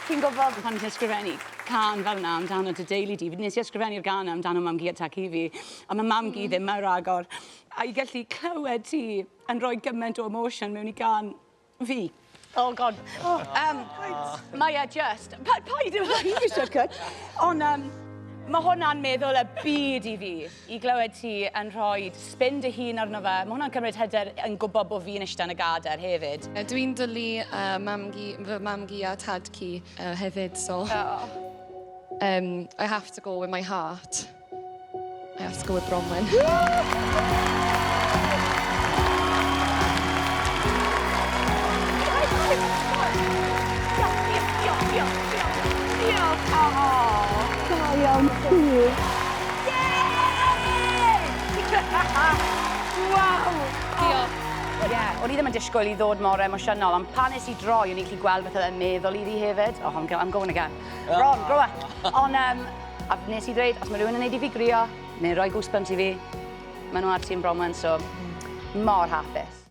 Ti'n gwybod pan ti'n ysgrifennu cân fel 'na amdano dy deulu di, nes i ysgrifennu'r gân 'na amdano mam-gu a tad-cu fi, a ma' mam-gu ddim 'ma ragor, a i gallu clywed ti yn rhoi gymaint o emotion mewn i gân fi. Oh God. Oh. Mae e just... Pa, paid â fi cut. Ond mae hwnna'n meddwl y byd i fi, i glywed ti yn rhoi spin dy hun arno fe. Mae hwnna'n cymryd hyder yn gwybod bod fi'n eistedd yn y gadair hefyd. Dwi'n dwlu mam-gu, fy mam-gu a tad-cu hefyd, so... Oh. I have to go with my heart. I have to go with Bronwen. Diolch, diolch, diolch, diolch, diolch. Oh, da iawn ti. Yay! Waw! Diolch. Ie, yeah, o'n i ddim yn disgwyl i ddod mor emosiynol, ond pan nes i droi, o'n i'n gallu gweld beth oedd e'n meddwl i fi hefyd. Oh, I'm going again. Ron, grow up. Ond, a nes i ddweud, os mae rhywun yn neud i fi grio, neu rhoi goosebumps i fi, maen nhw ar tîm Bronwen, so mor hapus.